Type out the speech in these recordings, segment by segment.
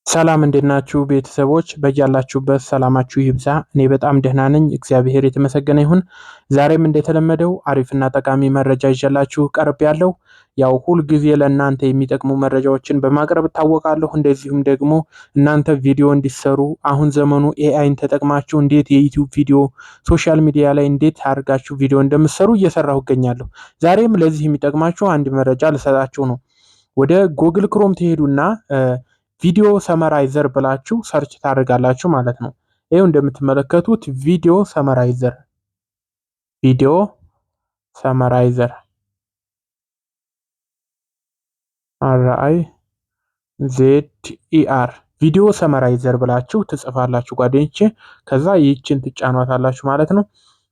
ሰላም እንዴት ናችሁ ቤተሰቦች? በያላችሁበት ሰላማችሁ ይብዛ። እኔ በጣም ደህና ነኝ፣ እግዚአብሔር የተመሰገነ ይሁን። ዛሬም እንደተለመደው አሪፍና ጠቃሚ መረጃ ይዤላችሁ ቀርቤያለሁ። ያው ሁል ጊዜ ለእናንተ የሚጠቅሙ መረጃዎችን በማቅረብ እታወቃለሁ። እንደዚሁም ደግሞ እናንተ ቪዲዮ እንዲሰሩ አሁን ዘመኑ AI ን ተጠቅማችሁ እንዴት የ YouTube ቪዲዮ social media ላይ እንዴት አድርጋችሁ ቪዲዮ እንደምትሰሩ እየሰራሁ እገኛለሁ። ዛሬም ለዚህ የሚጠቅማችሁ አንድ መረጃ ልሰጣችሁ ነው። ወደ Google Chrome ትሄዱና video summarizer ብላችሁ search ታደርጋላችሁ ማለት ነው። ይኸው እንደምትመለከቱት video summarizer፣ video summarizer RIZER፣ video summarizer ብላችሁ ትጽፋላችሁ ጓደኞቼ። ከዛ ይህችን ትጫኗታላችሁ ማለት ነው።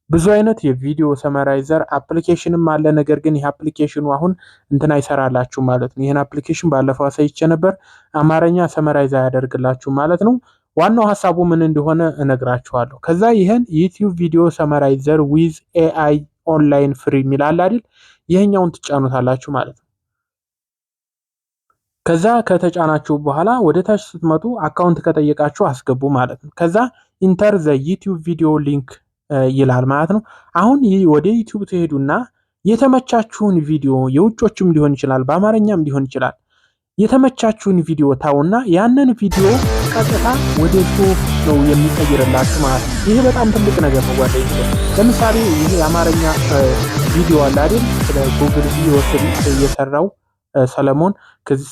ብዙ አይነት የ video summarizer application ም አለ። ነገር ግን ይህ application ኑ አሁን እንትን አይሰራላችሁ ማለት ነው። ይህን application ባለፈው አሳይቼ ነበር። አማርኛ summarize አያደርግላችሁ ማለት ነው። ዋናው ሀሳቡ ምን እንደሆነ እነግራችኋለሁ። ከዛ ይህን YouTube video summarizer with AI online free የሚል አለ አይደል? ይህኛውን ትጫኑታላችሁ ማለት ነው። ከዛ ከተጫናችሁ በኋላ ወደ ታች ስትመጡ account ከጠየቃችሁ አስገቡ ማለት ነው። ከዛ enter the YouTube video link ይላል ማለት ነው። አሁን ወደ YouTube ትሄዱና የተመቻችሁን ቪዲዮ የውጮችም ሊሆን ይችላል፣ በአማርኛም ሊሆን ይችላል። የተመቻችሁን ቪዲዮ ታውና ያንን ቪዲዮ ቀጥታ ወደ ጽሁፍ ነው የሚቀይርላችሁ ማለት ነው። ይሄ በጣም ትልቅ ነገር ነው ጓደኞቼ። ለምሳሌ ይሄ የአማርኛ ቪዲዮ አለ አይደል? ስለ Google Veo የሰራው ሰለሞን።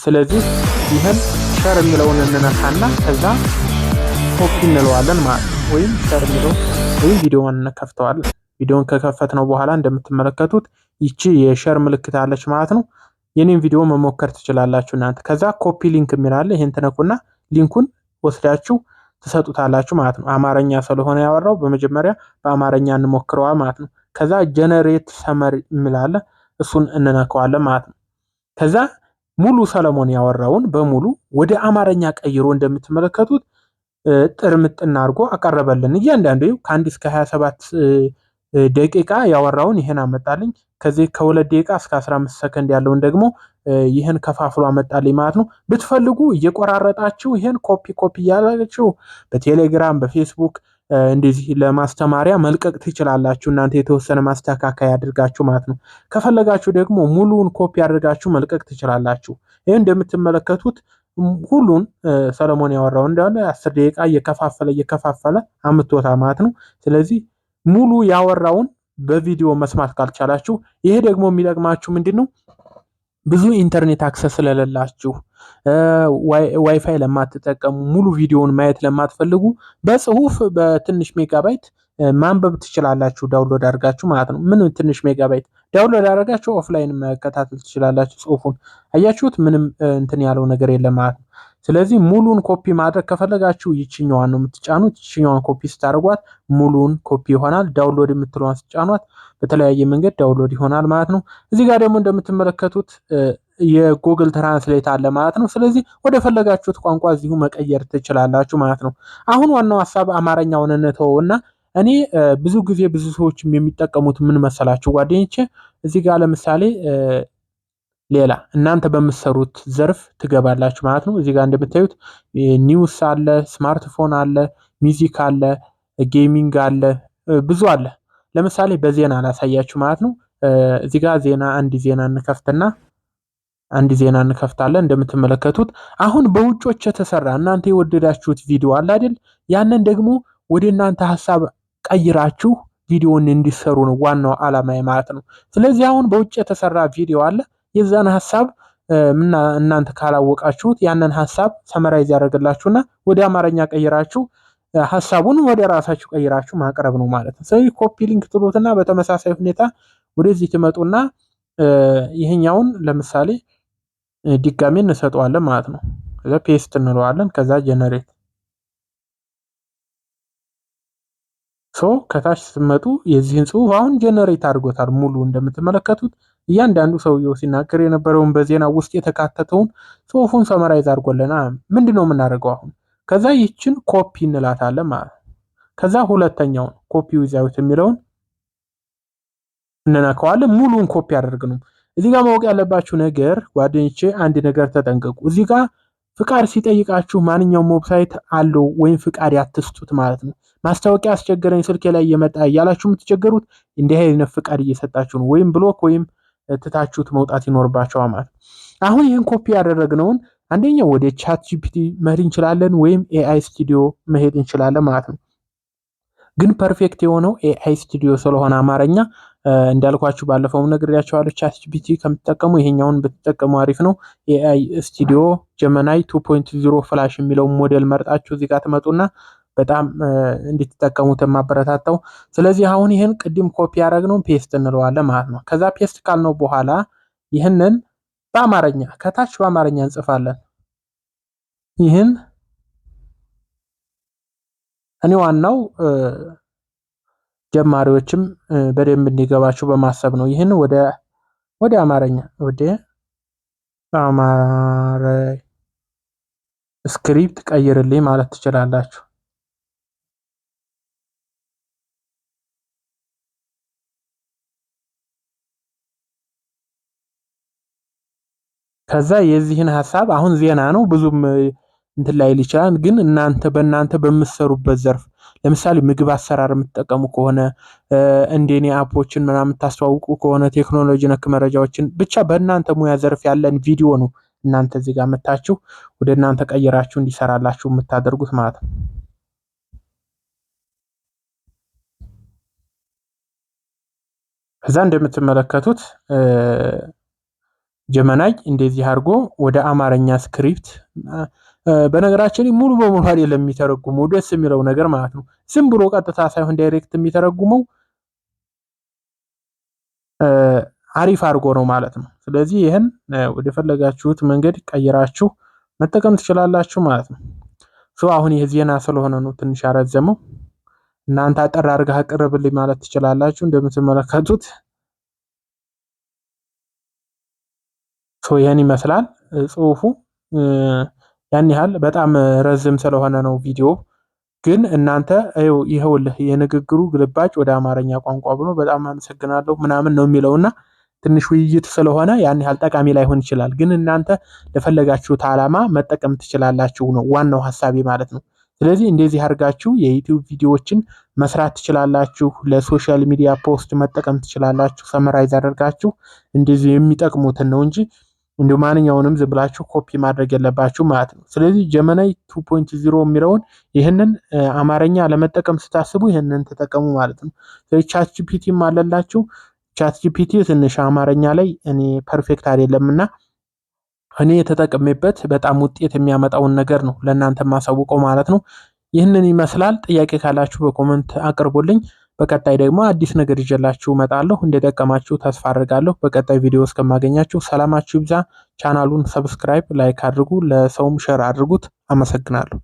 ስለዚህ ይህን share የሚለውን እንነካና ከዛ ኮፒ እንለዋለን ማለት ነው። ወይም share የሚለውን ወይም ቪዲዮውን እንከፍተዋለን። ቪዲዮውን ከከፈትነው በኋላ እንደምትመለከቱት ይቺ የ share ምልክት አለች ማለት ነው። የኔን ቪዲዮ መሞከር ትችላላችሁ እናንተ። ከዛ copy link የሚል አለ። ይሄን ትነኩና link ኡን ወስዳችሁ ትሰጡታላችሁ ማለት ነው። አማርኛ ስለሆነ ያወራው በመጀመሪያ በአማርኛ እንሞክረዋል ማለት ነው። ከዛ generate summary የሚል አለ። እሱን እንነካዋለን ማለት ነው። ከዛ ሙሉ ሰለሞን ያወራውን በሙሉ ወደ አማርኛ ቀይሮ እንደምትመለከቱት ጥርምጥና አድርጎ አቀረበልን። እያንዳንዱ ከ1 እስከ 27 ደቂቃ ያወራውን ይህን አመጣልኝ። ከዚህ ከ2 ደቂቃ እስከ 15 ሰከንድ ያለውን ደግሞ ይህን ከፋፍሎ አመጣልኝ ማለት ነው። ብትፈልጉ እየቆራረጣችሁ ይህን copy copy እያላችሁ በቴሌግራም፣ በፌስቡክ እንደዚህ ለማስተማሪያ መልቀቅ ትችላላችሁ። እናንተ የተወሰነ ማስተካከያ አድርጋችሁ ማለት ነው። ከፈለጋችሁ ደግሞ ሙሉውን ኮፒ አድርጋችሁ መልቀቅ ትችላላችሁ። ይህ እንደምትመለከቱት ሁሉን ሰለሞን ያወራው እንዳለ 10 ደቂቃ እየከፋፈለ እየከፋፈለ አምጥቶታል ማለት ነው። ስለዚህ ሙሉ ያወራውን በቪዲዮ መስማት ካልቻላችሁ፣ ይሄ ደግሞ የሚጠቅማችሁ ምንድን ነው? ብዙ ኢንተርኔት access ስለሌላችሁ፣ ዋይፋይ ለማትጠቀሙ፣ ሙሉ ቪዲዮውን ማየት ለማትፈልጉ በጽሁፍ በትንሽ ሜጋባይት ማንበብ ትችላላችሁ፣ download አድርጋችሁ ማለት ነው። ምን ትንሽ ሜጋባይት download አድርጋችሁ offline መከታተል ትችላላችሁ ጽሁፉን። አያችሁት? ምንም እንትን ያለው ነገር የለም ማለት ነው። ስለዚህ ሙሉን ኮፒ ማድረግ ከፈለጋችሁ ይችኛዋን ነው የምትጫኑት። ይችኛዋን ኮፒ ስታደርጓት ሙሉን ኮፒ ይሆናል። Download የምትለዋን ስትጫኗት በተለያየ መንገድ download ይሆናል ማለት ነው። እዚህ ጋር ደግሞ እንደምትመለከቱት የ Google Translate አለ ማለት ነው። ስለዚህ ወደ ፈለጋችሁት ቋንቋ እዚሁ መቀየር ትችላላችሁ ማለት ነው። አሁን ዋናው ሀሳብ አማርኛውን እንተወውና እኔ ብዙ ጊዜ ብዙ ሰዎችም የሚጠቀሙት ምን መሰላችሁ ጓደኞቼ፣ እዚህ ጋር ለምሳሌ ሌላ እናንተ በምትሰሩት ዘርፍ ትገባላችሁ ማለት ነው። እዚህ ጋር እንደምታዩት news አለ፣ ስማርትፎን አለ፣ music አለ፣ gaming አለ፣ ብዙ አለ። ለምሳሌ በዜና ላሳያችሁ ማለት ነው። እዚህ ጋር ዜና አንድ ዜና እንከፍትና አንድ ዜና እንከፍታለን። እንደምትመለከቱት አሁን በውጮች የተሰራ እናንተ የወደዳችሁት ቪዲዮ አለ አይደል? ያንን ደግሞ ወደ እናንተ ሀሳብ ቀይራችሁ ቪዲዮውን እንዲሰሩ ነው ዋናው ዓላማ ማለት ነው። ስለዚህ አሁን በውጭ የተሰራ ቪዲዮ አለ። የዛን ሀሳብ እናንተ ካላወቃችሁት ያንን ሀሳብ summarize ያደርግላችሁና ወደ አማርኛ ቀይራችሁ ሀሳቡን ወደ ራሳችሁ ቀይራችሁ ማቅረብ ነው ማለት ነው። ስለዚህ copy link ትሉትና በተመሳሳይ ሁኔታ ወደዚህ ትመጡና ይሄኛውን ለምሳሌ ድጋሜ እንሰጠዋለን ማለት ነው። ከዛ paste እንለዋለን። ከዛ generate። So ከታች ስትመጡ የዚህን ጽሁፍ አሁን generate አድርጎታል። ሙሉ እንደምትመለከቱት እያንዳንዱ ሰውየው ሲናገር የነበረውን በዜና ውስጥ የተካተተውን ጽሁፉን summarize አድርጎልናል። ምንድን ነው የምናደርገው አሁን? ከዛ ይችን ኮፒ እንላታለን ማለት ነው። ከዛ ሁለተኛውን copy without የሚለውን እንነካዋለን። ሙሉን ኮፒ አደርግ ነው። እዚህ ጋር ማወቅ ያለባችሁ ነገር ጓደኞቼ፣ አንድ ነገር ተጠንቀቁ። እዚህ ጋር ፍቃድ ሲጠይቃችሁ ማንኛውም website allow ወይም ፍቃድ አትስጡት ማለት ነው። ማስታወቂያ አስቸገረኝ ስልኬ ላይ እየመጣ እያላችሁ የምትቸገሩት እንዲህ አይነት ፍቃድ እየሰጣችሁ ነው። ወይም block ወይም ትታችሁት መውጣት ይኖርባችኋል ማለት ነው። አሁን ይህን ኮፒ ያደረግነውን አንደኛው ወደ ChatGPT መሄድ እንችላለን፣ ወይም AI Studio መሄድ እንችላለን ማለት ነው። ግን perfect የሆነው AI Studio ስለሆነ አማርኛ እንዳልኳችሁ ባለፈውም ነግሬያችኋለሁ። ChatGPT ከምትጠቀሙ ይሄኛውን ብትጠቀሙ አሪፍ ነው። AI Studio Gemini 2.0 Flash የሚለውን ሞዴል መርጣችሁ እዚህ ጋር ትመጡና በጣም እንድትጠቀሙት የማበረታታው። ስለዚህ አሁን ይህን ቅድም ኮፒ ያደረግነውን paste እንለዋለን ማለት ነው። ከዛ paste ካልነው በኋላ ይህንን በአማርኛ ከታች በአማርኛ እንጽፋለን። ይህን እኔ ዋናው ጀማሪዎችም በደንብ እንዲገባቸው በማሰብ ነው። ይህን ወደ አማርኛ ወደ አማረ script ቀይርልኝ ማለት ትችላላችሁ። ከዛ የዚህን ሀሳብ አሁን ዜና ነው ብዙም እንትን ላይል ይችላል። ግን እናንተ በእናንተ በምትሰሩበት ዘርፍ ለምሳሌ ምግብ አሰራር የምትጠቀሙ ከሆነ፣ እንደኔ app ኦችን ምናምን የምታስተዋውቁ ከሆነ፣ ቴክኖሎጂ ነክ መረጃዎችን፣ ብቻ በእናንተ ሙያ ዘርፍ ያለን ቪዲዮ ነው እናንተ እዚህ ጋር መታችሁ ወደ እናንተ ቀይራችሁ እንዲሰራላችሁ የምታደርጉት ማለት ነው። ከዛ እንደምትመለከቱት Gemini እንደዚህ አድርጎ ወደ አማርኛ script፣ በነገራችን ላይ ሙሉ በሙሉ አይደለም የሚተረጉመው፣ ደስ የሚለው ነገር ማለት ነው። ዝም ብሎ ቀጥታ ሳይሆን direct የሚተረጉመው አሪፍ አድርጎ ነው ማለት ነው። ስለዚህ ይህን ወደ ፈለጋችሁት መንገድ ቀይራችሁ መጠቀም ትችላላችሁ ማለት ነው። So አሁን ይህ ዜና ስለሆነ ነው ትንሽ ያረዘመው። እናንተ አጠር አድርገህ አቅርብልኝ ማለት ትችላላችሁ። እንደምትመለከቱት so ይህን ይመስላል ጽሁፉ። ያን ያህል በጣም ረዝም ስለሆነ ነው ቪዲዮ፣ ግን እናንተ ይኸውልህ የንግግሩ ግልባጭ ወደ አማርኛ ቋንቋ ብሎ በጣም አመሰግናለሁ ምናምን ነው የሚለውና ትንሽ ውይይት ስለሆነ ያን ያህል ጠቃሚ ላይሆን ይችላል። ግን እናንተ ለፈለጋችሁት ዓላማ መጠቀም ትችላላችሁ ነው ዋናው ሀሳቤ ማለት ነው። ስለዚህ እንደዚህ አድርጋችሁ የ YouTube ቪዲዮዎችን መስራት ትችላላችሁ። ለ social media post መጠቀም ትችላላችሁ። Summarize አድርጋችሁ እንደዚህ የሚጠቅሙትን ነው እንጂ እንዲሁ ማንኛውንም ዝም ብላችሁ ኮፒ ማድረግ የለባችሁ ማለት ነው። ስለዚህ Gemini 2.0 የሚለውን ይህንን አማርኛ ለመጠቀም ስታስቡ ይህንን ተጠቀሙ ማለት ነው። ስለዚህ ChatGPT ም አለላችሁ። ChatGPT ትንሽ አማርኛ ላይ እኔ perfect አይደለም እና እኔ የተጠቀሜበት በጣም ውጤት የሚያመጣውን ነገር ነው ለእናንተ የማሳውቀው ማለት ነው። ይህንን ይመስላል። ጥያቄ ካላችሁ በ comment አቅርቡልኝ። በቀጣይ ደግሞ አዲስ ነገር ይዤላችሁ እመጣለሁ። እንደጠቀማችሁ ተስፋ አድርጋለሁ። በቀጣይ ቪዲዮ እስከማገኛችሁ ሰላማችሁ ይብዛ። ቻናሉን subscribe፣ like አድርጉ፣ ለሰውም share አድርጉት። አመሰግናለሁ።